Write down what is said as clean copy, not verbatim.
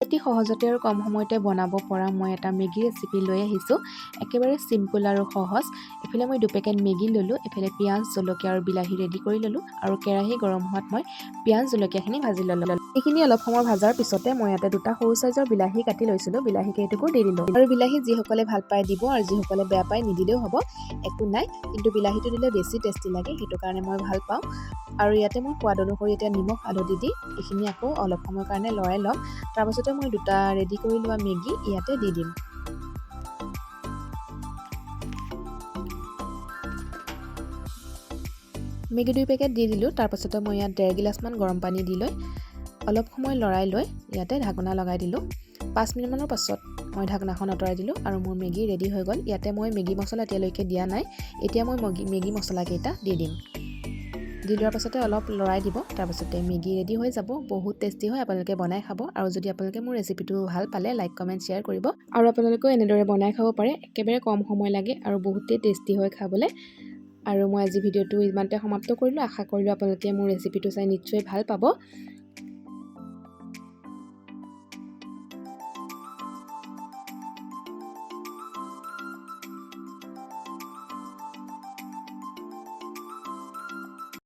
অতি সহজতে আৰু কম সময়তে বনাব পৰা মই এটা মেগী ৰেচিপি লৈ আহিছোঁ। একেবাৰে চিম্পুল আৰু সহজ। এইফালে মই 2 পেকেট মেগী ল'লোঁ। এইফালে পিঁয়াজ, জলকীয়া আৰু বিলাহী ৰেডি কৰি ল'লোঁ আৰু কেৰাহী গৰম হোৱাত মই পিঁয়াজ, জলকীয়াখিনি ভাজি ল'লোঁ। এইখিনি অলপ সময় ভজাৰ পিছতে মই ইয়াতে দুটা সৰু চাইজৰ বিলাহী কাটি লৈছিলোঁ। বিলাহী কেইটুকুৰ দি দিলোঁ। আৰু বিলাহী যিসকলে ভাল পায় দিব আৰু যিসকলে বেয়া পায় নিদিলেও হ'ব, একো নাই। কিন্তু বিলাহীটো দিলে বেছি টেষ্টি লাগে, সেইটো কাৰণে মই ভাল পাওঁ। আৰু ইয়াতে মই সোৱাদ অনুসৰি এতিয়া নিমখ, হালধি দি এইখিনি আকৌ অলপ সময়ৰ কাৰণে লৰাই ল'ম। তাৰপাছতে মই দুটা ৰেডি কৰি লোৱা মেগী ইয়াতে দি দিম। মেগী 2 পেকেট দি দিলোঁ। তাৰপাছতে মই ইয়াত 1.5 গিলাচমান গৰম পানী দি লৈ অলপ সময় লৰাই লৈ ইয়াতে ঢাকোনা লগাই দিলোঁ। 5 মিনিটমানৰ পাছত মই ঢাকনাখন আঁতৰাই দিলোঁ আৰু মোৰ মেগী ৰেডি হৈ গ'ল। ইয়াতে মই মেগী মছলা এতিয়ালৈকে দিয়া নাই। এতিয়া মই মেগী মছলাকেইটা দি দিম। দি লোৱাৰ পাছতে অলপ লৰাই দিব। তাৰপাছতে মেগী ৰেডি হৈ যাব। বহুত টেষ্টি হয়, আপোনালোকে বনাই খাব। আৰু যদি আপোনালোকে মোৰ ৰেচিপিটো ভাল পালে, লাইক, কমেণ্ট, শ্বেয়াৰ কৰিব। আৰু আপোনালোকেও এনেদৰে বনাই খাব পাৰে। একেবাৰে কম সময় লাগে আৰু বহুতেই টেষ্টি হয় খাবলৈ। আৰু মই আজি ভিডিঅ'টো ইমানতে সমাপ্ত কৰিলোঁ। আশা কৰিলোঁ আপোনালোকে মোৰ ৰেচিপিটো চাই নিশ্চয় ভাল পাব।